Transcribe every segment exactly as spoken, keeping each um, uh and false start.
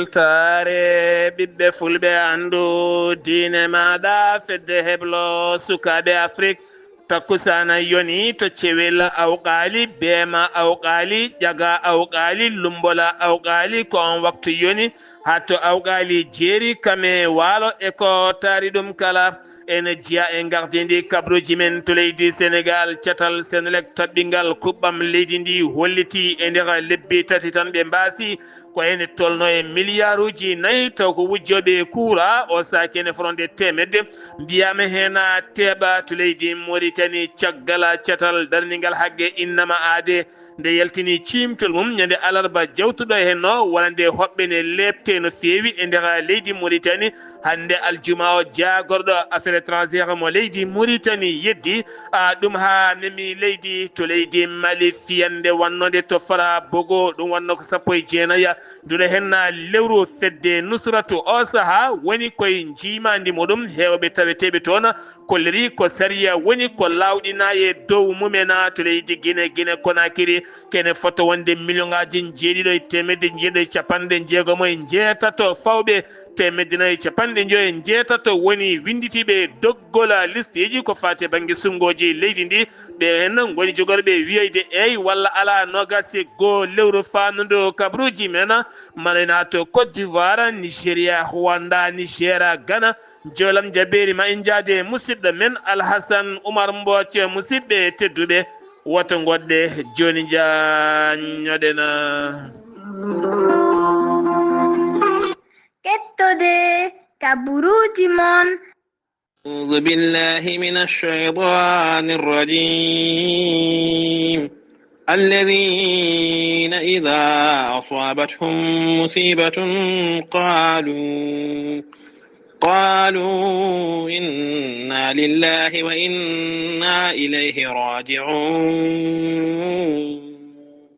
Weltaare ɓiɓɓe fulɓe, anndu diine maaɗa, fedde heblo sukaaɓe Afrik. Takkusaana yoni to Cewel Awqaali, Beema Awqaali, Ƴaga Awqaali, Lumbola Awqaali, ko on waktu yoni haa to Awqaali jeeri, Kame Waalo e ko taari ɗum kala. Ene jeya e ngardiindi kabruuji men to leydi Senegaal, catal Senelec taɓɓingal kuɓɓam leydi ndi holliti e nder lebbi tati tan ɓe mbaasi ko ene tolno e miliyaaruuji nayi, taw ko wujjooɓe kuura o saaki ene fronde teemedde. Mbiyaama heen teeɓa to leydi Moritani caggal catal darningal haqqe innama aade nde yaltini ciimtol mum ñande alarba jawtuɗo heen o, wonande hoɓɓe ne leepte no feewi e nder leydi Moritani. Hannde aljuma o, jaagorɗo affaire étrangère mo leydi Moritani yeddi a ɗum haa memi leydi to leydi Mali, fiyande wannode to Fara Bogo, ɗum wonno ko sappo e jeenaya nduɗo heen lewru. Fedde Nusratu o saha woni koye njiimaandi muɗum, heewɓe taweteeɓe toon kolliri ko sariya woni ko laawɗinaa e dow mumen to leydi Gine, Gine Konakiri, kene fota wonde miliyoŋaaji jeeɗiɗo e teemedde jeeɗiɗo e capanɗe jeegomo e jeetato fawɓe teemedde nayi e capanɗe njoyo e jeetato woni winnditiiɓe e doggol listeeji ko faati e bannge suɓngooji leydi ndi. Ɓe heen ngoni jogorɓe wiyeyde eey walla alaa, noogaas e goo lewru faandu kabruuji men, Mali na to Côte d'Ivoire, Nigeria, Rwanda, Niger, Ghana. Joolam jabeeri ma en njaade e musidɗo men Alhasan Umar Mbooc. Musidɓe tedduɓe, woto ngoɗɗe jooni njaññoɗen. Kettode kaburuuji mon. أعوذ بالله من الشيطان الرجيم. الذين إذا أصابتهم مصيبة قالوا قالوا إنا لله وإنا إليه راجعون.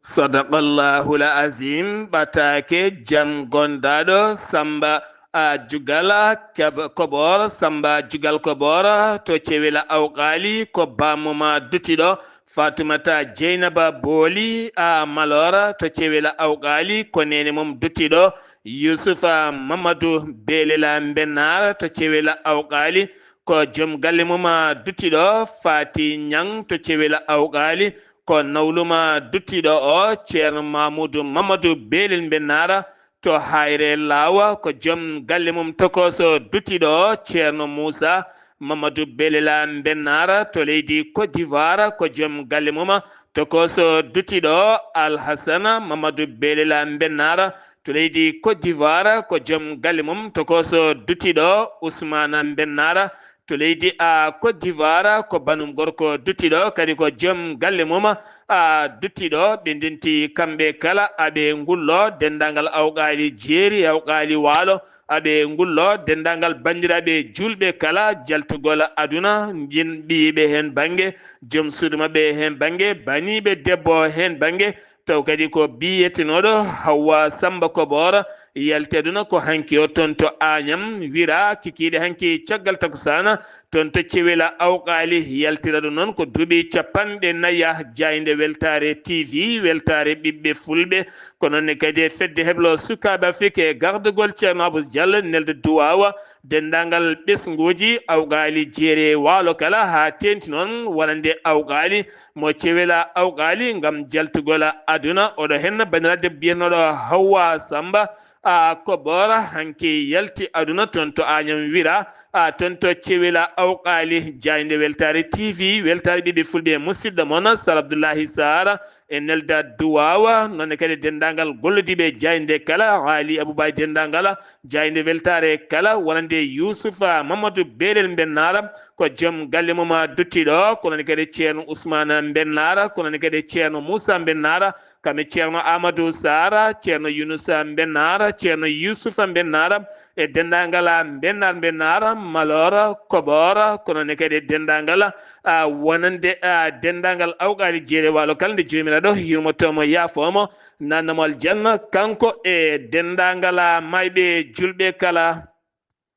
Sadaqallahul azim. Ɓataake jam gondaaɗo Samba a Jugal Keb-, Kobor, Samba Jugal Kobor to Cewela Awqaali, ko bammum duttiɗo. Fatumata Jeynaba Booli a Malor to Cewela Awqaali, ko neene mum duttiɗo. Yusufa Mamadu Belela Mbennar to Cewela Awqaali, ko joom galle mum duttiɗo. Fati Ñang to Cewela Awqaali, ko nawlum duttiɗo o. Ceerno Mamudu Mamadu Belel Mbennar to Hayre Laawa, ko joom galle mum tokooso duttiɗo o. Ceerno Muusa Mamadu Belela Mbennar to leydi Côte d'Ivoire, ko joom galle mum tokooso duttiɗo o. Alhasana Mamadu Belela Mbennar to leydi Côte d'Ivoire, ko joom galle mum tokooso duttiɗo o. Usmana Mbennar to leydi a Côte d'Ivoire, ko banum gorko duttiɗo, kadi ko joom galle mum a duttiɗo. Ɓe ndenti kamɓe kala, aɓe ngullo denndaangal Awqaali Jeeri, Awqaali Waalo, aɓe ngullo denndaangal banndiraaɓe juulɓe kala, jaltugol aduna, jinɓiiɓe heen bannge, joom suudu maɓɓe heen bannge, baniiɓe debbo heen bannge, taw kadi ko biyetenooɗo Hawwa Samba Kobor yalti aduna ko hanki o toon to Añam, wira kikiiɗe hanki caggal takusaana toon to Cewela Awqaali. Yaltira ɗum noon ko duuɓi capanɗe naya jaaynde Weltaare T V, Weltaare ɓiɓɓe fulɓe, ko noon ne kadi e fedde heblo sukaaɓe Afrik e gardagol Ceerno Abus Diallo, nelda duwaawa denndaangal ɓesnguuji Awqaali Jeeri e Waalo kala, haa teeŋti noon wonande Awqaali mo Cewela Awqaali ngam jaltugol aduna. Oɗo heen banndiraaɗo debbo biyetenooɗo Hawwa Samba a Kobor hanki yalti aduna toon to Añam wira a toon to Cewela Awqaali. Jaaynde Weltaare T V, Weltaare ɓiɓɓe fulɓe, musidɗo mon Sar Abdullahi Sara e nelda duwaawa, noon ne kadi denndaangal gollodiiɓe jaaynde kala, Haali Abuba e denndaangal jaaynde Weltaare kala, wonande Yusufa Mamadou Belel Mbennaara, ko joom galle mum duttiɗo, ko noon kadi Ceerno Usmaana Mbennaara, ko noon kadi Ceerno Muusa Mbennaara, kam e Ceerno Amadou Saara, Ceerno Yunusa Mbennaara, Ceerno Yusufa Mbennaara, e denndaangal Mbennaar Mbennaara, Maloora, Koɓoora, ko noon kadi e denndaangal a, wonande a, denndaangal Awqaali Jeeri e Waalo kala, nde Joomiraaɗo yurmoto mo, yaafo mo, naatna mo aljanna, kanko e denndaangal a, maayɓe juulɓe kala.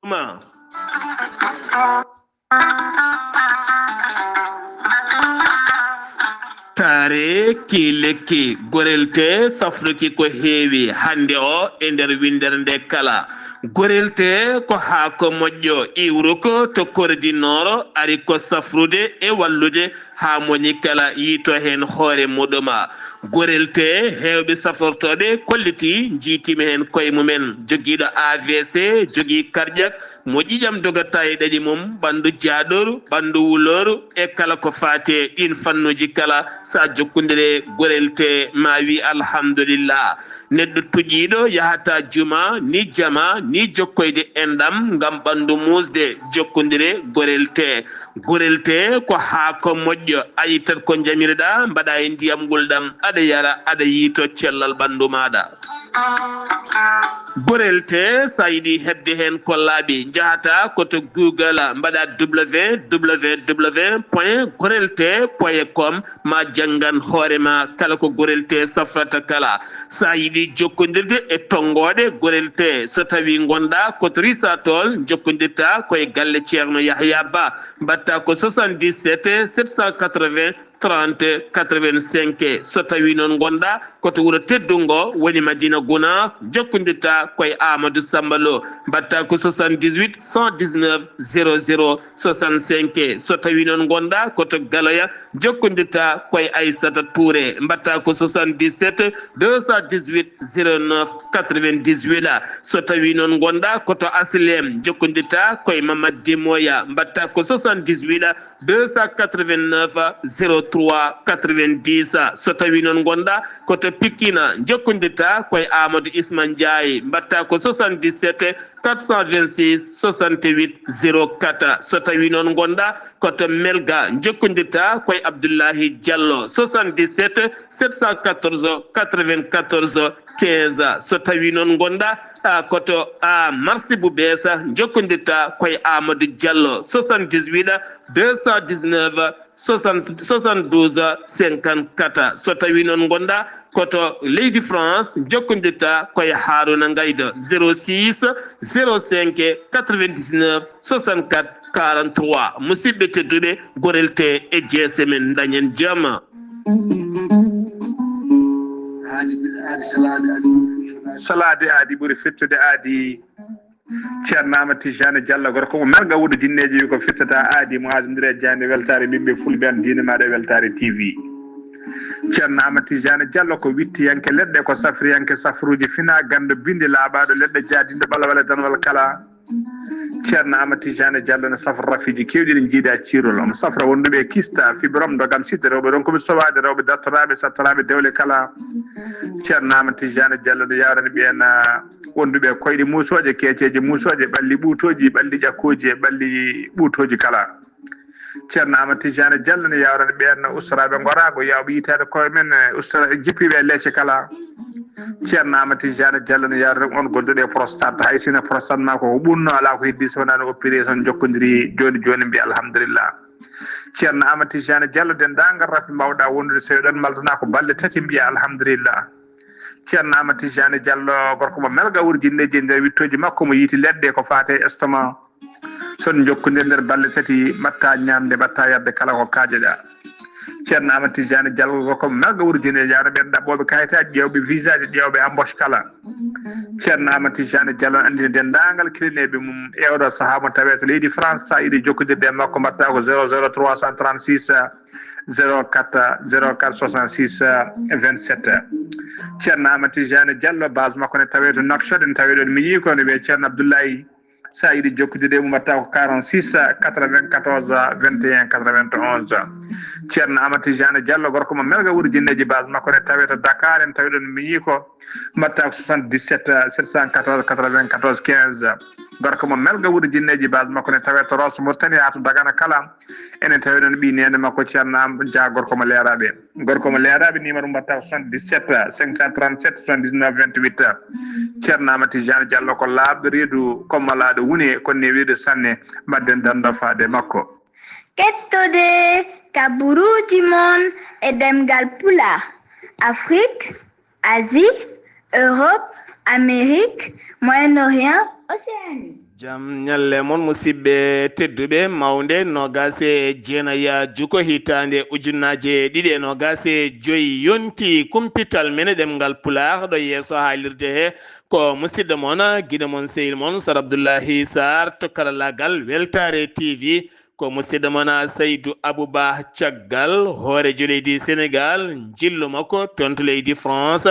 Ma. Taare ki lekki, gorelte safruki ko heewi hannde o e nder winndere nde kala. Gorelte ko haako moƴƴo iwruko to Kordi Nooro, ari ko safrude e wallude haa moni kala yiito heen hoore muɗuma. Gorelte heewɓe safrotooɓe kolliti njiitima heen koye mumen, jogiiɗo A V C, jogii karƴak, mo ƴiƴam dogata e ɗaɗi mum, ɓanndu jaaɗooru, ɓanndu wulooru, e kala ko faati e ɗiin fannuuji kala, so a jokkondire gorelte, ma wi alhamdulillah. Neɗɗo tuƴiiɗo yahata juma, ni jama, ni jokkoyde enɗam ngam ɓanndu muusde, jokkondire gorelte. Gorelte ko haako moƴƴo, a ittat ko njamirɗa, mbaɗa e ndiyam ngulɗam, aɗa yara, aɗa yiito cellal ɓanndu maaɗa. Gorelte, so a yiɗi heɓde heen ko laaɓi, njahata ko to Google, mbaɗa W W W point gorelte point com, ma janngan hoore ma kala ko gorelte safrata kala. So a yiɗi jokkondirde e tonngooɗe gorelte, so tawii ngonɗa ko to Risatol, njokkondirta ko e galle Ceerno Yahya Ba, mbaɗta ko soixante-dix-sept sept cent quatre-vingts trente quatre-vingt-cinq. So tawii noon ngonɗa ko to wuro teddungo, woni Madina Gunaas, jokkondirta ko e Amadou Samba Lo, mbaɗta ko soixante-dix-huit cent dix-neuf zéro zéro soixante-cinq. So tawii noon ngonɗa ko to Galoya, jokkondirta ko e Aissata Touré, mbaɗta ko soixante-dix-sept deux cent dix-huit zéro neuf quatre-vingt-dix-huit. So tawii noon ngonɗa ko to Aslem, jokkondirta ko e Mamad Dimoya, mbaɗta ko soixante-dix-huit deux cent quatre-vingt-neuf zéro trois quatre-vingt-dix. So tawii noon ngonɗa ko to Pikine, jokkondirta ko e Amadou Isma Ndiaye, mbaɗta ko soixante-dix-sept quatre cent vingt-six soixante-huit zéro quatre. So tawii noon ngonɗa ko to Melga, jokkondirta ko e Abdoulahi Diallo, soixante-dix-sept sept cent quatorze quatre-vingt-quatorze quinze. So tawii noon ngonɗa, a, ko to, a, Marsi Bubesa, jokkondirta ko e Amadou Diallo, soixante-dix-huit deux cent dix-neuf soixante, soixante-douze cinquante-quatre. So tawii noon ngonɗa ko to leydi France, jokkondirta ko e Haruna Ngaydo, zéro six zéro cinq quatre-vingt-dix-neuf soixante-quatre quarante-trois. Musidɓe tedduɓe, gorelte e jeese men, dañen jam. Aadi, aadi salaade, aadi ɓuri fettude. Salaade aadi ɓuri fettude aadi. Ceerno Amadou Tijani Diallo, gorko mo Melga Wuuro Jinneeji, wi ko fittata aadi mo aadondiri e jaaynde weltaare ɓiɓɓe fulɓe, an diine maaɗa e weltaare T V. Ceerno Amadou Tijani Diallo ko wittiyanke leɗɗe, ko safriyanke safruuji fina, ganndo binndi laaɓaaɗo leɗɗe, jaadinɗo ɓalawal e danwal kala. Ceerno Amadou Tijani Diallo ne safra rafiiji keewɗi, ɗi njiida ciirol. Omo safra wonduɓe e kista, fibrome, dogam, sitte, rewɓe ronkuɓe sowaade, rewɓe dartoraaɓe, sattoraaɓe dewle kala. Ceerno Amadou Tijani Diallo ne yaarani ɓeen, ah, wonduɓe e koyɗe muusooje, keeceeje muusooje, ɓalli ɓuutooji, ɓalli ƴakkooji e ɓalli ɓuutooji kala. Ceerno Amadou Tijani Diallo ne yaarani ɓeen ustoraaɓe ngoraago, yaawɓe yitaade koye men, eh, ustora-, jippiiɓe e leece kala. Ceerno Amadou Tijani Diallo ne yaarani on gonduɗo e prostate, hay sinno prostate ma ko, ko ɓunno, alaa ko heddi so wonaa no opération jokkondiri jooni jooni, mbiya alhamdulillah. Ceerno Amadou Tijani Diallo, denndaangal rafi mbaawɗa wondude, so eɗon maldana ko balɗe tati, mbiya alhamdulillah. Ceerno Amadou Tijani Diallo, gorko mo Melga Wuuro Jinneeji, e nder wittooji makko mo yiiti leɗɗe ko faati e estomac. So on njokkondir nder balɗe tati, mbaɗta ñaamde, mbaɗta yarde kala ko kaajoɗa. Ceerno Amadou Tijani Diallo, gorko mo Melga Wuuro Jinneeji, yaarani ɓeen ɗaɓɓooɓe kayitaaji, ƴeewɓe visaaji, ƴeewɓe embauche kala. Ceerno Amadou Tijani Diallo anndini denndaangal kilineeɓe mum e oɗo sahaa mo tawee to leydi France, so a yiɗi jokkondirde e makko, mbaɗta ko zéro zéro trois cent trente-six zéro quatre zéro quatre soixante-six vingt-sept. Ceerno Amadou Tijani Diallo, base makko ne tawee to Nouakchott, ne tawee ɗoon miñi ko, ne wiyee Ceerno Abdoulaye. So a yiɗi jokkondirde e mum, mbaɗta ko quarante-six quatre-vingt-quatorze vingt et un quatre-vingt-onze. Ceerno Amadou Tijani Diallo, gorko mo Melga Wuuro Jinneeji, base makko ne tawee to Dakar, ne tawee ɗoon miñi ko, mbaɗta ko soixante-dix-sept sept cent quatorze quatre-vingt-quatorze quinze. Gorko mo Melga Wuuro Jinneeji, base makko ne tawee to Rosso Mauritanie haa to Dagana kala. Enen tawi ɗoon ɓii neene makko Ceerno Am Dia, gorko mo Leeraaɓe. Gorko mo Leeraaɓe, numéro mbaɗta ko soixante-dix-sept cinq cent trente-sept soixante-dix-neuf vingt-huit. Ceerno Amadou Tijani Diallo ko laaɓɗo reedu, ko malaaɗo wune, ko newiiɗo sanne. Mbaɗden dannda faade e makko. Kettode kaburuuji mon e ɗemngal Pulaar, Afrique, Asie, Europe, Amérique, Moyen-Orient, Océanie. Jam ñalle mon, musidɓe tedduɓe. Mawnde noogaas e jeenayi juko hitaande ujunnaje ɗiɗi e noogaas e joy yonti kumpital men e ɗemngal Pulaar ɗo yeeso haalirde he. Ko musidɗo mon, giɗo mon, sehil mon, Sar Abdullahi Sarr to karallaagal Weltaare T V. Ko musidɗo mon, Saydu Abuba, caggal hooreejo leydi Senegaal, njillu makko toon to leydi France.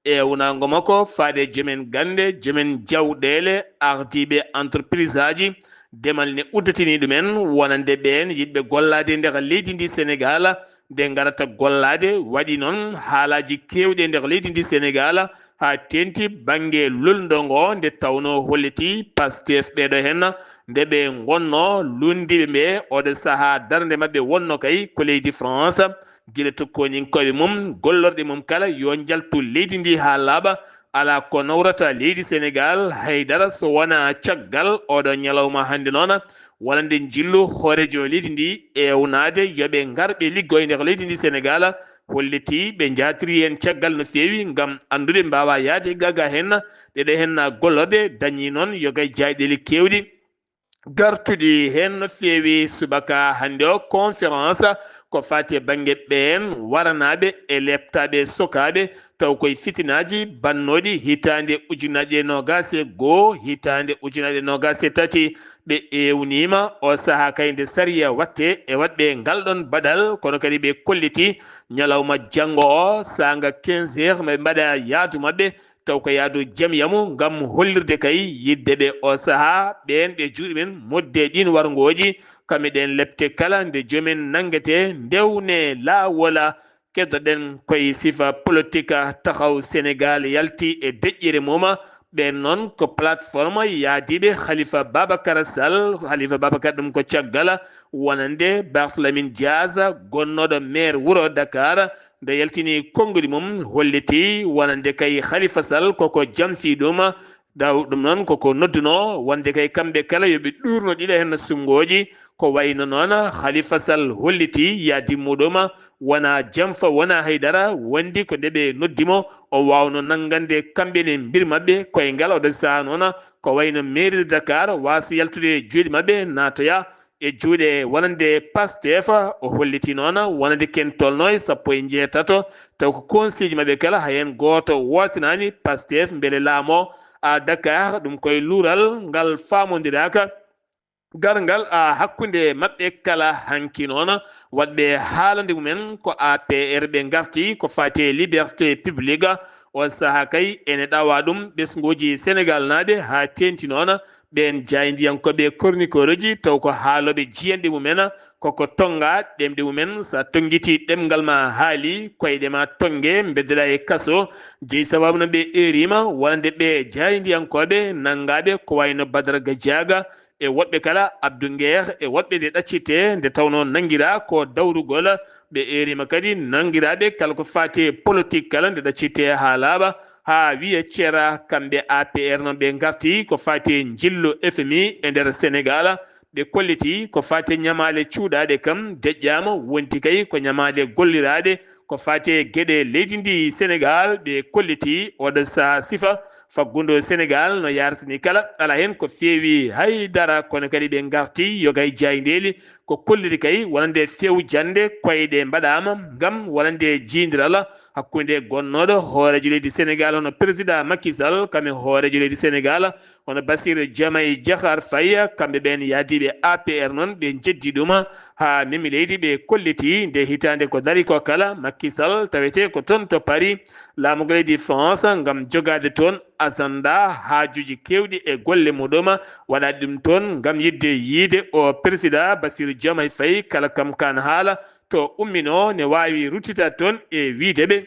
E wunaango makko faade jomen gannde, jomen jawɗeele, ardiiɓe entreprise aji, demal ne udditinii ɗumen, wonande ɓeen yiɗɓe gollaade e nder leydi ndi Senegaal, nde ngarata gollaade, waɗi noon haalaaji keewɗi e nder leydi ndi Senegaal, haa teeŋti bannge lulndo ngo, nde tawnoo hollitii Pastef ɓeeɗo heen, nde ɓe ngonnoo luulndiiɓe ɓe, oɗo sahaa darnde maɓɓe wonnoo kay ko leydi France. Gila tokkooninkooɓe mum, gollorɗe mum kala yo njaltu leydi ndi haa laaɓa. Alaa ko nawrata leydi Senegaal hay dara so wonaa caggal oɗo ñalawma hannde noon, wonande njillu hooreejo leydi ndi ewnaade yo ɓe ngar ɓe liggoye nder leydi ndi Senegaal. Hollitii ɓe njaatiri heen caggal no feewi ngam anndude mbaawa yahde gaa gaa heen. Ɗeɗo heen gollorɗe dañii noon yo gay jaayɗeele keewɗi gartuɗi heen no feewi subaka hannde o, conférence ko faati e bannge ɓeen waranaaɓe e leeptaaɓe sokaaɓe, taw koye fitinaaji bannooɗi hitaande ujunnaje noogaas e goo, hitaande ujunnaje noogaas e tati. Ɓe ewniima o sahaa kay nde sariya waɗte e waɗɓe ngal ɗoon baɗal, kono kadi ɓe kolliti ñalawma janngo o, saanga quinze heures, maɓe mbaɗa yahdu maɓɓe, taw ko yahdu jam yamu ngam hollirde kay yiɗde ɓe o sahaa, ɓeen ɓe juuɗe men modde ɗiin warngooji, kam e ɗeen lepte kala nde jomen nanngete, ndewne laawola. Keddoɗen koye sifa politique taxaw Senegaal yalti e deƴƴere mum. Ɓeen noon ko plateforme yahdiiɓe Khalifa Babacar Sall. Khalifa Babacar ɗum ko caggal wonande Barthélémy Dias, gonnooɗo maire wuro Dakar, nde yaltini konnguɗi mum, holliti wonande kay Khalifa Sall koko jamfii ɗum. Daw ɗum noon koko noddunoo wonde kay kamɓe kala yo ɓe ɗuurno ɗiɗo heen sunngooji. Ko wayno noon Khalifa Sall holliti yahdi muɗum wonaa jamfa, wonaa hay dara, wondi ko nde ɓe noddi mo, o waawno nanngande kamɓe ne mbir maɓɓe koye ngal oɗo sahaa noon. Ko wayno mairie de Dakar waasa yaltude e juuɗe maɓɓe, naatoya e juuɗe wonande Pastef. O holliti noon wonande ken tolno e sappo e njeetato, taw ko konseeji maɓɓe kala, hay heen gooto wootanaani Pastef mbele laamoo a Dakar. Ɗum koye luural ngal faamondiraaka garngal a hakkunde maɓɓe kala. Hanki noon waɗɓe haalande mumen ko A P R ɓe ngarti ko faati e liberté publique. On sahaa kay ene ɗawa ɗum ɓesnguuji Senegaal naaɓe haa teeŋti noon ɓeen jaayndiyankooɓe kornikooruuji, taw ko haalooɓe jiyanɗe mumen, koko tonnga ɗemɗe mumen. So a tonngitii ɗemngal ma haali, koyɗe ma tonnge, mbeddoɗaa e kaso. Jeyi sababu no ɓe eeriima wonande ɓe jaayndiyankooɓe nanngaaɓe ko wayno Badara Gajaaga e woɗɓe kala, Abdu Ngeer e woɗɓe nde ɗaccitee, nde tawnoo nanngiraa ko dawrugol. Ɓe eeriima kadi nanngiraaɓe kala ko faati e politique kala nde ɗaccitee haa laaɓa, haa wiya ceera. Kamɓe A P R noon ɓe ngarti ko faati e njillu F M I e nder Senegaal. Ɓe kolliti ko faati e ñamaale cuuɗaaɗe kam deƴƴaama, wonti kay ko ñamaale golliraaɗe. Ko faati e geɗe leydi ndi Senegaal, ɓe kolliti oɗo sahaa sifa faggudu Senegaal no yartini kala, alaa heen ko feewi hay dara, kono kadi ɓe ngarti yoga e jaayndeeli, ko kolliri kay wonande fewjande koyɗe mbaɗaama ngam wonande jiyndiral hakkunde gonnooɗo hooreejo leydi Senegaal, hono président Macky Sall, kam e hooreejo leydi Senegaal, hono Bassirou Diomaye Diakhar Faye. Kamɓe ɓeen yahdiiɓe A P R noon, ɓe njeddi ɗum haa memi leydi, ɓe kolliti nde hitaande ko dari ko kala, Macky Sall tawetee ko toon to Paris, laamugol leydi France, ngam jogaade toon agenda haajuuji keewɗi e golle muɗum, waɗaade ɗum toon ngam yiɗde yiyde o président Bassirou Diomaye Faye, kala kam kaan haala to umminoo ne waawi ruttitaade toon e wiyde ɓe.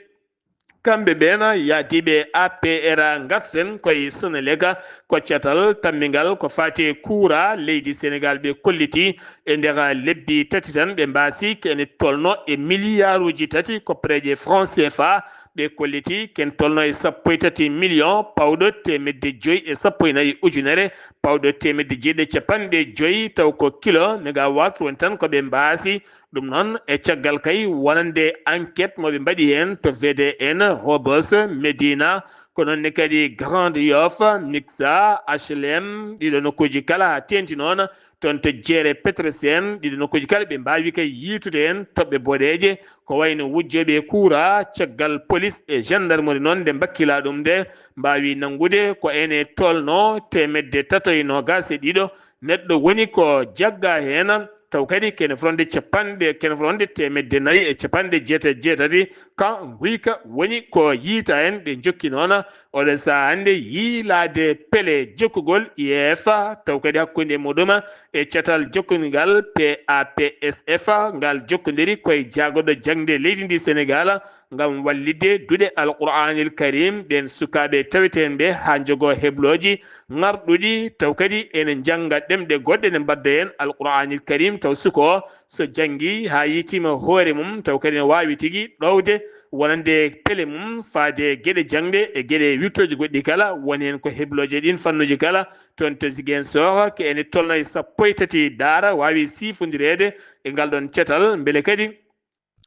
Kamɓe ɓeen yahdiiɓe A P R ngarten koye Sonelec, ko catal tammbingal ko faati e kuuraa leydi Senegaal. Ɓe kolliti e nder lebbi tati tan ɓe mbaasi ko ene tolno e miliyaaruuji tati koppareeje franc C F A. Ɓe kolliti ken tolno e sappo e tati million pawɗo teemedde joyi e sappo e nayi ujunere pawɗo teemedde jeeɗiɗi e capanɗe joyi, taw ko kilo megawatt woni tan ko ɓe mbaasi. Ɗum noon e caggal kay wonande enquête mo ɓe mbaɗi heen to V D N, Rebeuss, Médina, Ko noon ne kadi Grand Yoff, Mixa, H L M, ɗiɗo nokkuuji kala haa teeŋti noon toon to jeere Petrosen, ɗiɗo nokkuuji kala ɓe mbaawi kay yiitude heen toɓɓe boɗeeje, ko wayno wujjooɓe kuura, caggal polis e gendarmerie noon nde mbakkilaa ɗum nde, mbaawi nanngude ko ene tolnoo teemedde tato e noogaas e ɗiɗo neɗɗo woni ko jaggaa heen, taw kadi kene fronde capanɗe, kene fronde teemedde nayi e capanɗe jeetati jeetati, ka nguyka woni ko yiita heen. Ɓe njokki noon oɗo sahaa hannde yiilaade pele jokkugol I E F, taw kadi hakkunde muɗum e catal jokkondiral P A P S F, ngal jokkondiri koye jaagoɗo jaŋde leydi ndi Senegal, ngam wallitde duɗe Alqur'aanil Kariim ɗeen sukaaɓe tawetee ɓe haa njogoo heblooji ŋarɗuɗi, taw kadi ene njannga ɗemɗe goɗɗe, ne mbadda heen Alqur'aanil Kariim, taw suka o so janngii haa yiitiima hoore mum, taw kadi ne waawi tigi ɗowde wonande pele mum faade geɗe jaŋde e geɗe wiɗtooji goɗɗi kala, woni heen ko heblooje ɗiin fannuuji kala, toon to Ziguinchor, ko ene tolnoo e sappo e tati daara waawi siifondireede e ngal ɗoon catal, mbele kadi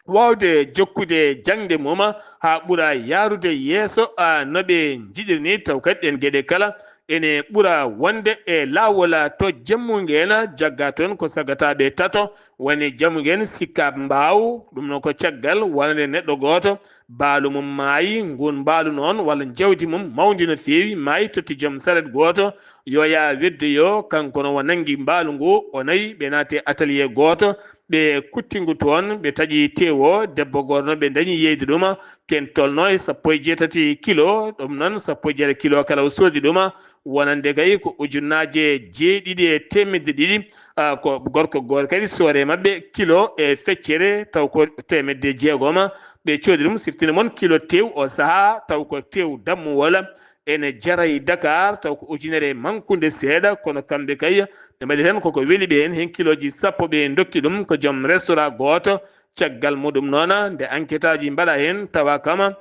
waawde jokkude jaŋde mum haa ɓura yahrude yeeso, a, no ɓe njiɗiri ni, taw kadi ɗeen geɗe kala ene ɓura wonde e laawol, a, to Jammungen, jagga toon ko sagataaɓe tato, woni Jammungen, Sicap Mbao, ɗum noon ko caggal wonande neɗɗo gooto, mbaalu mum maayi, nguun mbaalu noon walla jawdi mum mawndi no feewi, maayi, totti joom saret gooto, yooya weddoyo, kanko noon o nanngi mbaalu ngu, o nawi, ɓe naati e atelier gooto, ɓe kutti ngu toon, ɓe taƴi teewu o, debbo gooto noon ɓe ndañi yeeyde ɗum, ken tolnoo e sappo e jeetati kilo, ɗum noon sappo e jeetati kilo kala o soodi ɗum, wonande kay ko ujunnaaje jeeɗiɗi e teemedde ɗiɗi, a, ko gorko gooto kadi soore maɓɓe kilo e feccere, taw ko teemedde jeegom, ɓe coodi ɗum, siftinde mon kilo teew o sahaa, taw ko teew dammuwol, ene jara e Dakar, taw ko ujunere e mankunde seeɗa, kono kamɓe kay, ɓe mbaɗi tan koko weli ɓe heen, heen kilooji sappo ɓe ndokki ɗum ko joom restaurant gooto, caggal muɗum noon, nde enquêteaaji mbaɗa heen, tawa kama,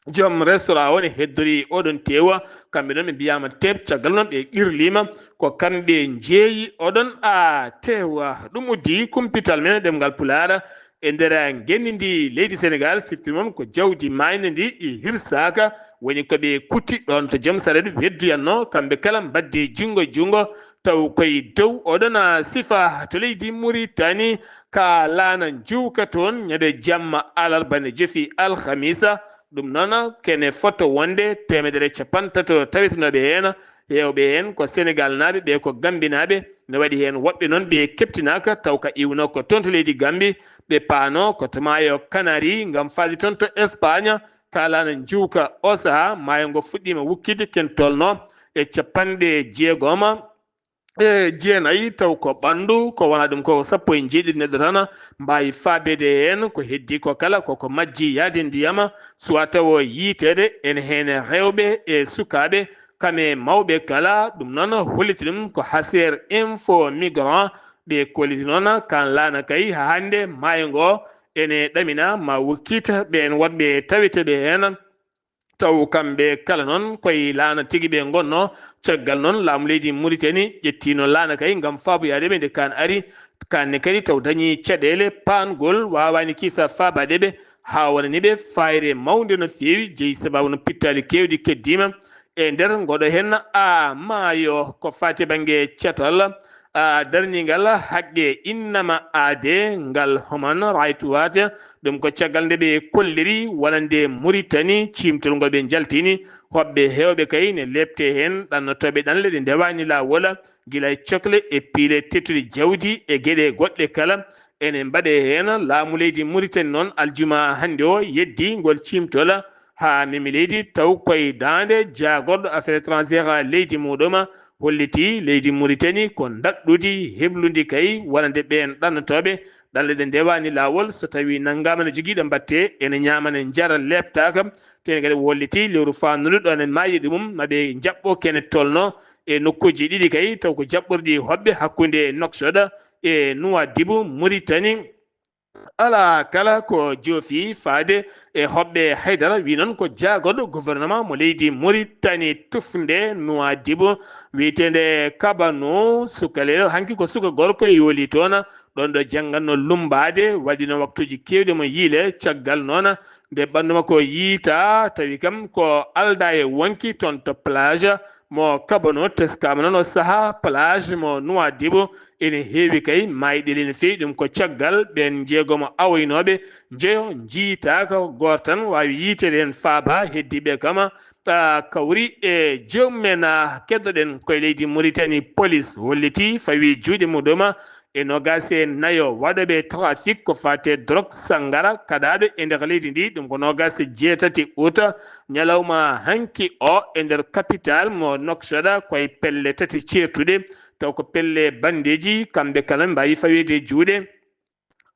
joom restaurant o ne heddori oɗon teewa, kamɓe noon ɓe mbiyaama teep, caggal noon ɓe qirliima, ko kamɓe njeeyi oɗon a teewa. Ɗum uddi kumpital men e ɗemngal Pulaar, e nder ngenndi ndi leydi Senegal, sifti noon ko jawdi maayndi ndi hirsaaka, woni ko ɓe kutti ɗoon to joom sareet wedduyatnoo, kamɓe kala mbaddi junngo e junngo, taw koye dow oɗon sifa to leydi Muritani, ka laana njuuka toon, ñande jamma alarba ne jofi alhamisa, ɗum noon kene fotto wonde teemedere e capanɗe tato tawitinooɓe heen, heewɓe heen ko Senegal naaɓe, ɓe ko Gambi naaɓe, ne waɗi heen woɓɓe noon ɓe keptinaaka, taw ka iwno ko toon to leydi Gambi, ɓe paano ko to maayo Kanari ngam faade toon to Espagne, ka laana njuuka o sahaa, maayo ngo fuɗɗiima wukkitde ken tolnoo e capanɗe jeegom e jeenayi, taw ko ɓanndu, ko wona ɗum ko sappo e jeeɗiɗi neɗɗo tan mbaawi faabeede heen, ko heddi ko kala koko majji yaade ndiyam, suwa tawo yiiteede ene heen rewɓe e sukaaɓe, kam e mawɓe kala, ɗum noon holliti ɗum ko Haser Info Migrant, ɓe kolliti noon kan laana kay haa hannde maayo ngo ene ɗamina ma wukkita ɓeen woɗɓe taweteeɓe heen. Taw kamɓe kala noon koye laana tigi ɓe ngonnoo, caggal noon laamu leydi Muritani ƴettiino laana kay ngam faaboyaade ɓe nde kaan ari, kaan ne kadi taw dañii caɗeele paangol waawaani kiisa faabaade ɓe, haa wonani ɓe faayre mawnde no feewi, jeyi sabaabu no pittaali keewɗi keddiima, e nder ngoɗo heen a maayo ko faati bannge catal, a darningal haqqe innama aade ngal Human Rights Watch, ɗum ko caggal nde ɓe kolliri wonande Muritani ciimtol ngol ɓe njaltini, hoɓɓe heewɓe kay ne leepte heen ɗannotooɓe ɗanle ɗe ndewaani laawol, gila e cokle e piile tettuɗe jawdi e geɗe goɗɗe kala, ene mbaɗe heen laamu leydi Muritani noon aljuma hannde o yeddi ngol ciimtol haa memi leydi taw koye daande jaagorɗo affaire étrangère leydi muɗum holliti leydi Muritani ko ndaɗɗudi heblundi kay wonande ɓeen ɗannotooɓe ɗanle ɗe ndewaani laawol so tawii nanngaama ne jogiiɗo mbatte ene ñaama ne njara leeptaaka. Teni kadi o holliti lewru faanduɗo ɗo ene maayi ɗi mum ma ɓe njaɓɓo kene tolno e nokkuuji ɗiɗi kay taw ko jaɓɓorɗi hoɓɓe hakkunde Nouakchott e Nouadhibou Muritani. Alaa kala ko joofi faade e hoɓɓe haydara, wi noon ko jaagorɗo gouvernement mo leydi Muritani tufnde Nouadhibou wiyeteende Kabano Sukalelo, hanki ko suka gorko yooli toon, ɗon ɗo jannganno lummbaade, waɗino waktuuji keewɗi mo yiile. Caggal noon, nde ɓanndu makko yiita, tawi kam ko aldaa e wonki toon to plage mo Kabano, teskaama noon o sahaa plage mo Nuwaadibu ene heewi kay maayɗeele no feewi. Ɗum ko caggal ɓeen njeegomo awoynooɓe njeyo njiitaaka, gooto tan waawi yiiteede heen faaba, heddiiɓe kama, a, kawri e joomum en. A, keddoɗen koye leydi Mauritanie, police hollitii, fawi juuɗe muɗum e noogaas e nayo waɗooɓe trafic ko faati e drogue, sanngara kaɗaaɗo e nder leydi ndi. Ɗum ko noogaas e jeetati août, ñalawma hanki o, e nder capital mo Nouakchott, koye pelle tati ceertuɗe, taw ko pelle banndeeji, kamɓe kala mbaawi faweede e juuɗe.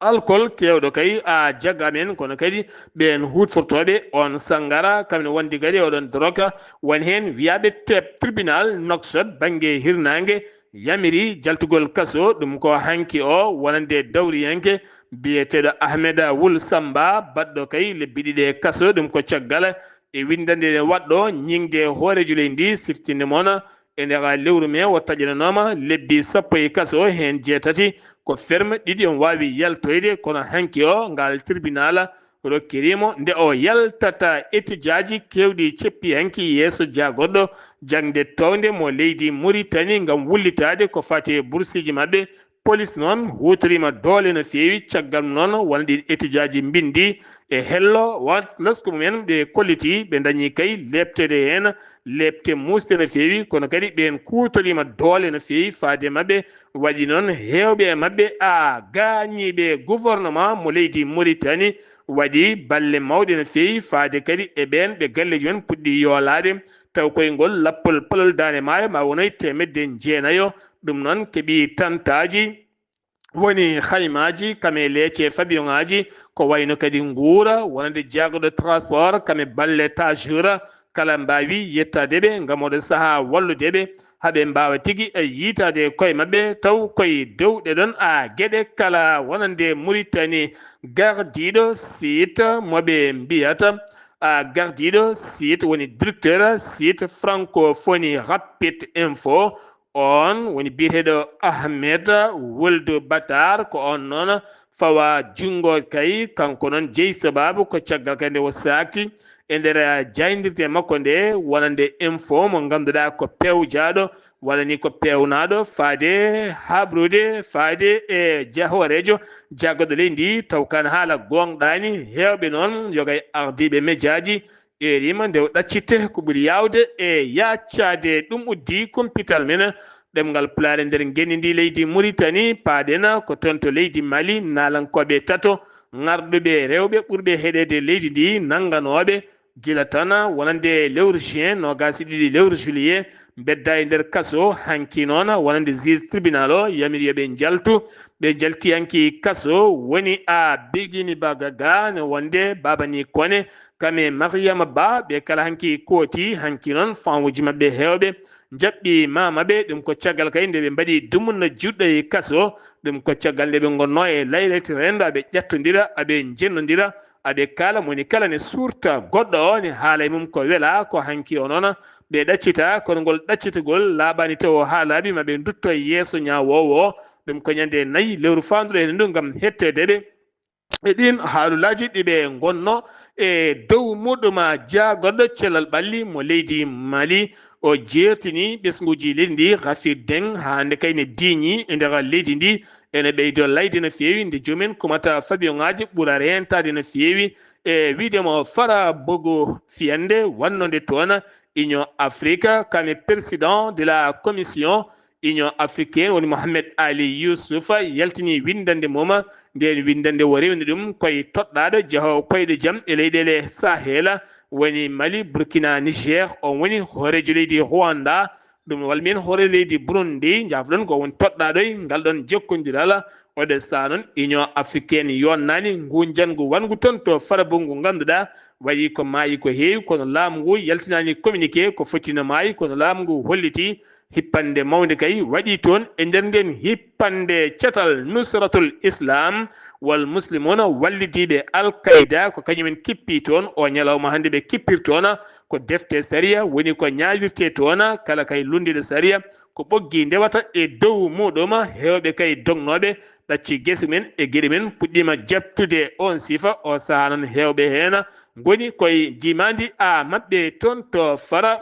Alkol keewɗo kay a jaggaama heen, kono kadi ɓeen huutortooɓe oon sanngara, kam ne wondi kadi oɗon drogue, won heen wiyaaɓe te-, tribunal Nouakchott bannge hirnaange yamiri jaltugol kaso. Ɗum ko hanki o wonande dawriyanke biyeteeɗo Ahmed Wul Samba, baɗɗo kay lebbi ɗiɗi e kaso. Ɗum ko caggal e winndannde nde waɗɗo ñiŋde hooreejo leydi ndi, siftinde moon e nder lewru mee o taƴananooma lebbi sappo e kaso, heen jeetati ko ferme, ɗiɗi omo waawi yaltoyde, kono hanki o ngal tribunal rokkiriimo nde o yaltata. Etijaaji keewɗi ceppi hanki yeeso jaagorɗo jaŋde toownde mo leydi Muritani ngam wullitaade ko faati e bursiiji maɓɓe. Polis noon huutoriima doole no feewi, caggal mum noon won ɗiin etijaaji mbinndi e hello, wa-, lasku mumen ɓe kolliti, ɓe ndañi kay leepteede heen, leepte muusde no feewi, kono kadi ɓeen kuutoriima doole no feewi faade maɓɓe. Waɗi noon heewɓe e maɓɓe a gaañiiɓe. Gouvernement mo leydi Mauritanie waɗi balle mawɗe no feewi faade kadi e ɓeen ɓe galleeji men puɗɗi yoolaade, taw koye ngol lappol palol Daande Maayo ma wonoy teemedde jeenayo. Ɗum noon keɓi tantaaji. Woni haymaaji, kame leece fabiyoŋaaji, ko wayno kadi nguura, wonande jagguɗo transport, kame balle tajura, kala mbaawi yettaade ɓe ngam oɗo sahaa wallude ɓe, haa ɓe mbaawa tigi e yiitaade koye maɓɓe, taw koye dow ɗe ɗon a geɗe kala wonande Muritani. Gardiiɗo site mo ɓe mbiyata, a gardiiɗo site woni directeur site Francophonie Rapide Info, oon woni biyeteeɗo Ahmed Wuldu Batar, ko oon noon fawa junngo kay, kanko noon jeyi sabaabu ko caggal kay nde o saakti e nder jaayndirde makko nde wonande info mo ngannduɗaa ko pewjaaɗo walla ni ko peewnaaɗo faade habrude faade e ja-, hooreejo jagguɗo leydi ndi, taw kan haala gooŋɗaani. Heewɓe noon yoga e ardiiɓe mejaaji ɓeerima nde o ɗaccitte ko ɓuri yaawde e yaaccaade. Ɗum uddi kumpital men ɗemngal Pulaar e nder ngenndi ndi leydi Muritani. Paaɗen ko toon to leydi Mali, naalankooɓe tato ŋarɗuɓe rewɓe ɓurɓe heɗeede leydi ndi, nannganooɓe gila tan wonande lewru juin, noogaas e ɗiɗi lewru juillet, mbedda e nder kaso. Hanki noon wonande juge tribunal o yamiri yo ɓe njaltu, ɓe njalti hanki kaso. Woni a Bigini Bagaga ne wonde Baba ni Kone, kame Mariama Ba, ɓe kala hanki kooti, hanki noon fanwuji maɓɓe heewɓe njaɓɓi mamaɓe. Ɗum ko caggal kay nde ɓe mbaɗi dumunna juɗɗo e kaso. Ɗum ko caggal nde ɓe ngonno e laylati rendo, aɓe ƴattondira, aɓe jennondira, aɓe kaala, moni kala ne suurta goɗɗo o, ne haala e mum ko wela. Ko hanki o noon ɓe ɗaccita, kono ngol ɗaccitagol laaɓaani taw o haalaaɓe, ma ɓe ndutto e yeeso ñaawoowo o. Ɗum ko ñande nayi lewru faanduɗo heen ndu ngam hetteede ɓe e ɗiin haalulaaji ɗi ɓe ngonno e dow muɗum. Jaagorɗo cellal ɓalli mo leydi Mali, o jeertini ɓesnguuji leydi ndi, Rafik Deng, haa hannde kay ne diiñi e nder leydi ndi, ene ɓeydo layde no feewi, nde joomen kumata fabiyoŋaaji ɓura reentaade no feewi. E wiide mo fara bogo fiyande wannode toon Union Afrique, kame président de la commission Union Africaine woni Mohamed Ali Youssouf yaltini winndannde mum. Ndeen winndannde o rewni ɗum koye toɗɗaaɗo jahoowo koyɗe jam e leyɗeele Sahel, woni Mali, Burkina, Niger. On woni hooreejo leydi Rwanda, ɗum walla mbiyen hooreejo leydi Burundi. Njaafo-ɗon ko woni toɗɗaaɗo e ngal ɗon jokkondiral. Oɗo sahaa noon, Union Africaine yonnaani ngu njanngu wanngu toon to Farabou ngu ngannduɗaa waɗi ko maayi ko heewi, kono laamu ngu yaltinaani communiqué ko foti no maayi, kono laamu ngu holliti hippande mawnde kay waɗi toon. E nder nden hippande, catal Nusratul Islam wal Muslimuna, wallidiiɓe Al Qaida, ko kañumen kippi toon. O ñalawma hannde ɓe kippir toon ko defte sariya, woni ko ñaawirte toon kala kay lunndiiɗo sariya, ko ɓoggi ndewata e dow muɗum. Heewɓe kay dognooɓe ɗacci gese men e geɗe men puɗɗiima jaɓtude oon sifa. O sahaa noon, heewɓe heen ngoni koye njiimaandi a maɓɓe toon to Fara.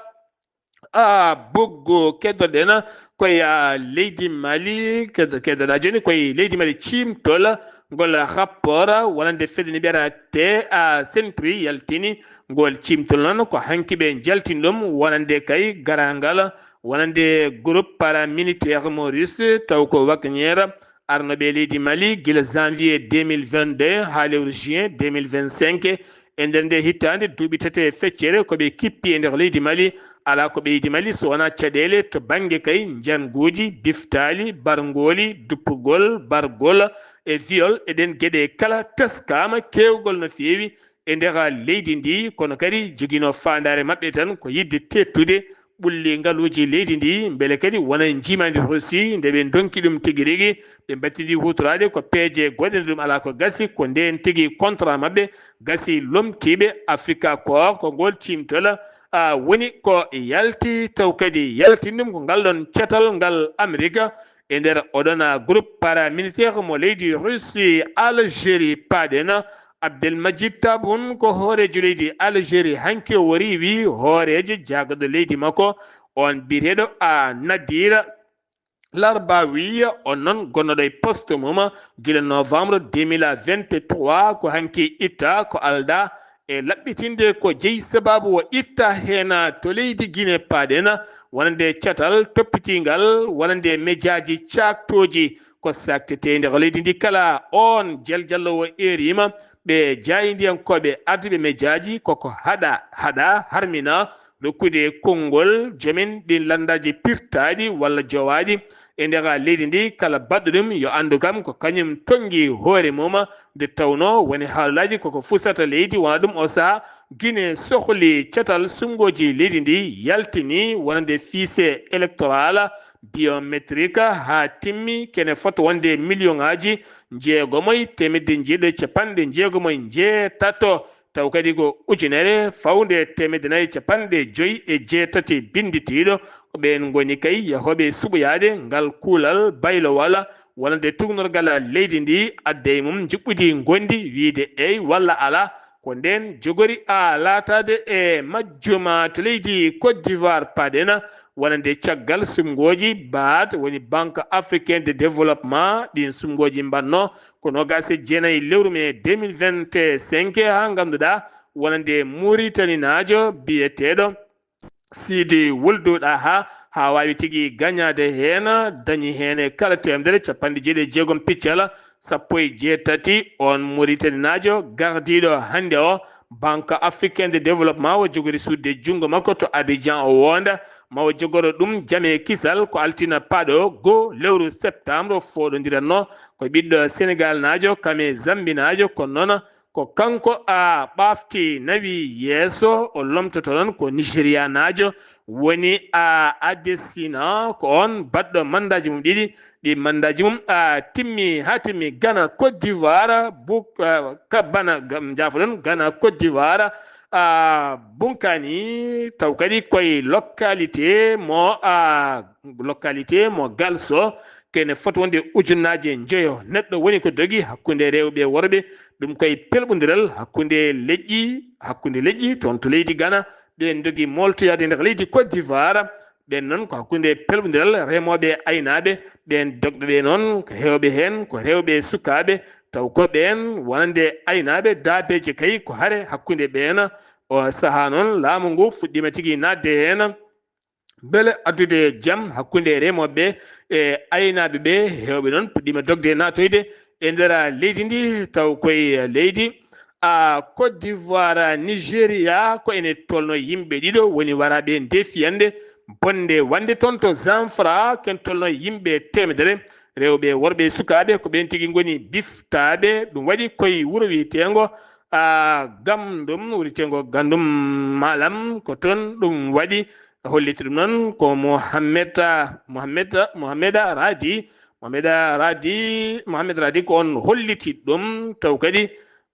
A buggu keddoɗen koye, a, leydi Mali, keddo-, keddoɗaa jooni koye leydi Mali, ciimtol ngol rapport wonande fedde nde mbiyata T A Sentry yaltini. Ngol ciimtol noon ko hanki ɓe njaltini ɗum wonande kay garaangal wonande groupe paramilitaire mo Russe, taw ko Wagner, arnooɓe e leydi Mali gila janvier deux mille vingt-deux haa lewru juin deux mille vingt-cinq. E nder nde hitaande, duuɓi tati e feccere ko ɓe kippi e nder leydi Mali. Alaa ko ɓeydi Mali so wonaa caɗeele to bannge kay njannguuji, biftaali, barngooli, duppugol, bargol e viol e ɗeen geɗe kala teskaama keewgol no feewi e nder leydi ndi, kono kadi joginoo faandaare maɓɓe tan ko yiɗde teettude ɓulli ngaluuji leydi ndi, mbele kadi wona njiimaandi Russie nde ɓe ndonki ɗum tigi rigi, ɓe mbattidi huutoraade ko peeje goɗɗe ɗum alaa ko gasi, ko ndeen tigi contrat maɓɓe gasi lomtiiɓe Afrika ko, ko ngol ciimtol, a, woni ko yalti, taw kadi yaltini ɗum ko ngal ɗoon catal ngal Amerika e nder oɗon groupe paramilitaire mo leydi Russie, Algérie, paaɗen. Abdelmajid Tabun ko hooreejo leydi Algérie, hanki o wori wi hooreejo jaagaɗo leydi makko, on biyeteeɗo a Nadir Larbawi, on noon gonnoɗo e poste mum gila novembre deux mille vingt-trois, ko hanki itta, ko aldaa e laɓɓitinde ko jeyi sababu o itta heen to leydi Guinée paaɗen, wonande catal toppitiingal, wonande mejaaji caaktooji ko saaktetee nder leydi ndi kala. On jaljalloowo eeriima ɓe jaayndiyankooɓe ardiiɓe mejaaji koko haɗa, haɗa harmina rokkude konngol joomen ɗin lanndaaji pirtaaɗi walla jowaaɗi e nder leydi ndi. Kala baɗɗo ɗum yo anndu kam ko kañum tonngi hoore mum, nde tawnoo woni haalaaji koko fusata leydi, wona ɗum o sahaa Guinée sohli catal suɓngooji leydi ndi yaltini wonande fichier électoral biométrique haa timmi, kene fota wonde miliyoŋaaji jeegomo e teemedde jeeɗiɗi e capanɗe jeegomo e njeetato, taw kadi ko ujunere fawnde e teemedde nayi e capanɗe joyi e jeetati binnditiiɗo. Ko ɓeen ngoni kay yahooɓe suɓoyaade ngal kuulal baylowal wonande tuugnorgal leydi ndi, adda e mum njuɓɓudi ngonndi wiyde eey walla alaa. Ko ndeen jogori a laataade e majjuma to leydi Côte d'Ivoire paaɗen, wonande caggal suɓngooji baat, woni Banque Africaine de Développement, ɗiin suɓngooji mbaɗnoo ko noogaas e jeenayi lewru mee deux mille vingt-cinq, haa ngannduɗaa wonande Muritaninaajo biyeteeɗo Sidi Wuldu Ɗaha, haa waawi tigi gañaade heen, dañi heen e kala teemedere capanɗe jeeɗiɗi e jeegom piccal sappo e jeetati. On Muritaninaajo gardiiɗo hannde o, Banque Africaine de Développement o jogori suuɗde junngo makko to Abidjan, o woonda ma o jogoro ɗum jam e kisal. Ko altine paaɗo goo lewru septembre fooɗondiranno ko ɓiɗɗo Senegaalnaajo kam e Zambinaajo, kono noon ko kanko a ɓaafti nawi yeeso, o lomtoto noon ko Nigerianaajo woni a Adesina, ko on baɗɗo mandaaji mum ɗiɗi. Ɗi mandaaji mum a timmi, haa timmi Ghana, Côte d'Ivoire, bu-, a, ka bana, ga-, njaafoɗon, Ghana, Côte d'Ivoire, a, bunkani, taw kadi koye localité mo, a, localité mo Galso, kene foti wonde ujunnaaje njoyo neɗɗo woni ko dogi hakkunde rewɓe e worɓe, ɗum koye pelɓondiral hakkunde leƴƴi, hakkunde leƴƴi toon to leydi Ghana, ɓeen ndogi moltoyaade nder leydi Côte d'Ivoire. Ɓeen noon ko hakkunde pelɓondiral remooɓe e aynaaɓe. Ɓeen dogɓe ɓe noon ko heewɓe heen ko rewɓe e sukaaɓe, taw ko ɓeen wonande aynaaɓe daabeeje kay ko hare hakkunde ɓeen. O sahaa noon laamu ngu fuɗɗiima tigi naatde heen. Mbele addude jam hakkunde remooɓe ɓe e aynaaɓe ɓe, heewɓe noon puɗɗiima dogde naatoyde e nder leydi ndi, taw koye leydi, a, Côte d'Ivoire, Nigeria, ko ene tolno yimɓe ɗiɗo woni waraaɓe nde fiyande bonde wonde toon to Zamfara, ken tolno yimɓe teemedere, rewɓe, worɓe, sukaaɓe, ko ɓeen tigi ngoni biftaaɓe. Ɗum waɗi koye wuro wiyeteengo, a, Gamndum, wuro wiyeteengo Gandum Malam, ko toon ɗum waɗi. Holliti ɗum noon ko Mohamed, Mohamed, Mohamed Radi, Mohamed Radi, Mohamed Radi ko on holliti ɗum. Taw kadi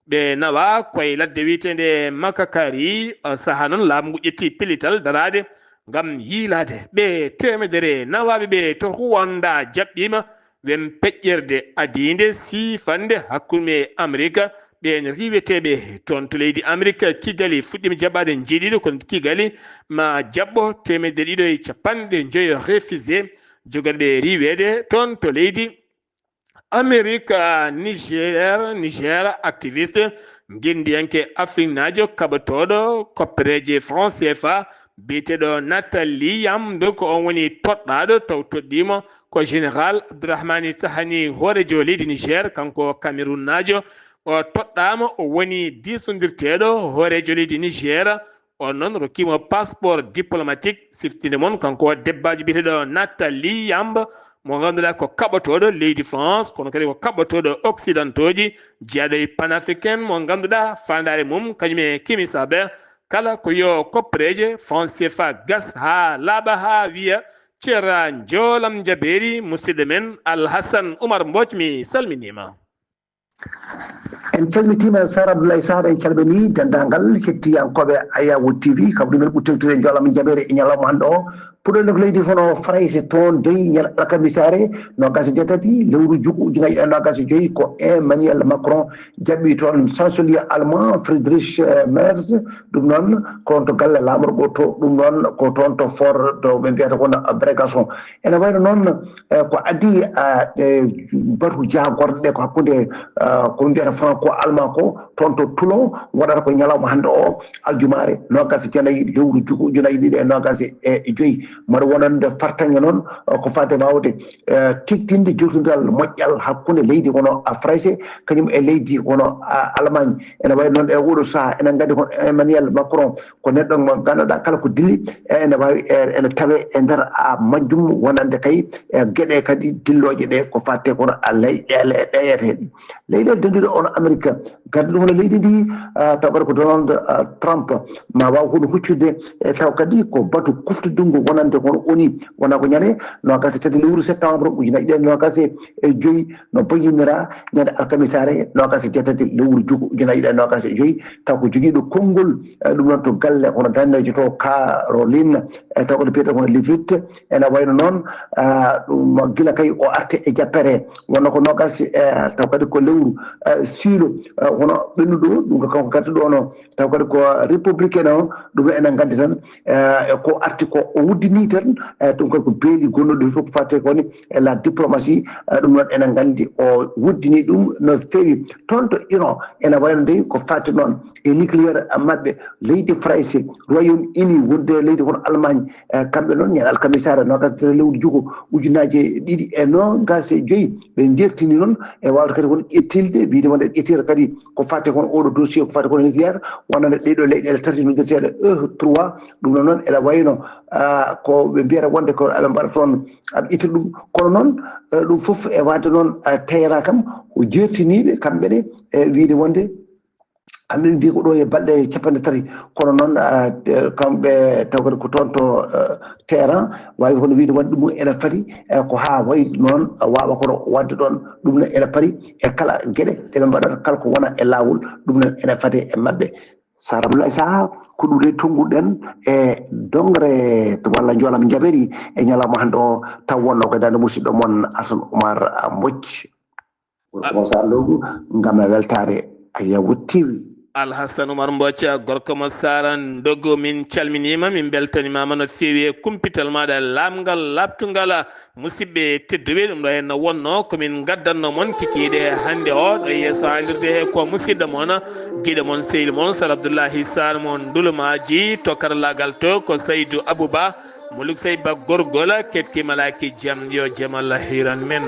ɓe nawa koye ladde wiyeteende Makakari. O sahaa noon laamu ngu ƴetti pellital daraade ngam yiilaade ɓe teemedere nawaaɓe ɓe to Rwanda jaɓɓiima. wen peƴƴerde adiinde siifande hakkunde Amerika, ɓeen riiweteeɓe toon to leydi Amerika. Kigali fuɗɗiima jaɓaade njiiɗiiɗo, kono Kigali ma jaɓɓo teemedde ɗiɗo e capanɗe njoyo réfugié jogorɓe riiweede toon to leydi Amerika. Niger, Niger, activiste, ngenndiyanke afriknaajo kaɓotooɗo koppereeje franc C F A, biyeteeɗo Nathalie Yamb, ko oon woni toɗɗaaɗo, taw toɗɗiimo ko Général Abdourahmane Tchiani, hooreejo leydi Niger, kanko Camerounnaajo. O toɗɗaama, o woni diisondirteeɗo hooreejo leydi Niger. On noon rokkiimo passeport diplomatique. Siftinde mon, kanko o debbaajo biyeteeɗo Nathalie Yamb, mo ngannduɗaa ko kaɓotooɗo leydi France, kono kadi ko kaɓotooɗo occidentauji, jeyaaɗo e panafricain, mo ngannduɗaa faandaare mum kañum e Kemi Saber, kala ko yo koppereeje franc C F A gas haa laaɓa haa wiya, cera njoolam njabeeri, musidɗo men Alhassan Oumar Mbodj, mi salminiima. En calmitiima Sara Abdoulaye Sarr, en calminii denndaangal hettiyankooɓe Ayawu T V, kamɓe men ɓuri tengtude e njoolam njabeere e ñalawma hannde o. Puɗɗoɗen ko leydi hono Farayse, toon dey ñande alkamisaare noogaas e jeetati lewru juko ujunaaji ɗiɗi e noogaas e joyi, ko Emmanuel Macron jaɓɓi toon chancelier allemand Friedrich, eh, Merz, ɗum noon ko on to galle laamorgo to, ɗum noon ko toon to for to ɓe mbiyata kono Brégançon. Ene wayno noon, eh, ko adii, ah, eh, batu jaagorɗe ɗe ko hakkunde, ah, ko mbiyata franco allemand ko, toon to Toulon, waɗata ko ñalawma hannde o, aljumaare, noogaas e jeenayi lewru juko ujunaaji ɗiɗi e noogaas e joyi. Mbaɗa wonande fartaŋŋe noon, ah, ko fate waawde, eh, tektinde jotondiral moƴƴal hakkunde leydi kono, ah, Farayse, kañum e leydi kono, ah, Allemagne. Ene wayi noon e oɗo sahaa, enen nganndi ko Emmanuel Macron ko neɗɗo mo ngannduɗaa kala ko dilli, e ene waawi, e, ene tawee e nder, a, majjum, wonande kay, e, geɗe kadi dillooje ɗe ko faate kono, a, leyɗeele ɗeyeteeɗe. Leyɗeele dennduɗe on Amerique, gadduɗo hono leydi ndi, a, taw kadi ko Donald, a, Trump, ma waaw hono huccude, e taw kadi ko batu kuftodingo wonande kono ONU, wona ko ñande noogaas e tati lewru septembre ujunaaji ɗiɗi e noogaas e joyi, no bayyinira ñande alkamisaare noogaas e jeetati lewru juko ujunaaji ɗiɗi e noogaas e joyi, taw ko jogiiɗo konngol, eh, ɗum noon to galle hono danneejo to Caroline, eh, taw ko biyeteeɗo hono Leavitt, ene wayno noon, ah, ɗum gila kay o arte e jappere, wonno ko noogaas, eh, taw kadi ko lewru, eh, siilo, eh, hono ɓennuɗo, ɗum ko kanko gadduɗo ono, taw kadi ko républicain o, ɗum enen nganndi tan, eh, ko arti ko o wuddini tan, eh, ɗum kadi ko beeli gonnoɗo fof ko fate ko ni, e la diplomatie, eh, ɗum noon enen nganndi o wuddini ɗum no feewi. Toon to Iran ene wayno dey ko fate noon e nucléaire maɓɓe, leydi Farayse, Royaume Uni, wonde leydi hono Allemagne, eh, kamɓe noon ñande alkamisaare noogaas e tati lewru juko ujunaaji ɗiɗi e noogaas e joyi, ɓe njeertini noon e waawde kadi kono ƴettilde, wiyde wonde ƴettira kadi ko fate kono oɗo dossier, ko fate kono nucléaire, wonande ɗee ɗoo leyɗeele tati noddirteeɗe E trois, ɗum noon noon ene wayno, ah, ko ɓe mbiyata wonde ko aɓe mbaɗa toon, aɓe ƴettira ɗum. Kono noon, eh, ɗum fof e waɗde noon, eh, Téhéran kam, o jeertiniiɓe kamɓe ne, e wiyde wonde kamɓe mbi ko ɗo e balɗe capanɗe tati. Kono noon, ah, eh, kamɓe taw kadi ko toon to, eh, Téhéran, waawi kono wiyde wonde ɗum ene fati, eh, ko haa wayi noon, ah, waawa kono waɗde ɗoon. Ɗum noon ene fati e kala geɗe ɗe ɓe mbaɗata, kala ko wona e laawol, ɗum noon ene fati e maɓɓe. Sara Abdoulaye Saha, ko ɗum de tonnguɗen e dongre walla njoolam njabeeri e ñalawma hannde o, taw wonno ko e darnde musidɗo mon Assane Oumar Mbodj. Gorko mo Sara Ndongo, ngam e weltaare Ayawu T V. Alhassan Oumar Mbodj, gorko mo Sara Ndongo, min calminiima, min mbeltaniima no feewi e kumpital maaɗa laamngal, laaɓtungal. Musidɓe tedduɓe, ɗum ɗo henno wonno ko min ngaddanno mon kikiiɗe hannde o. Ɗo yeeso haalirde he ko musidɗo mon, giɗo mon, sehil mon, Sar Abdoullahi Sarr mo Ndulumaaji, to karallaagal to ko Saydou Abouba, Muluk Sey Ba Gorgol, ketki malaaki jam, yo jam Allah hiran men.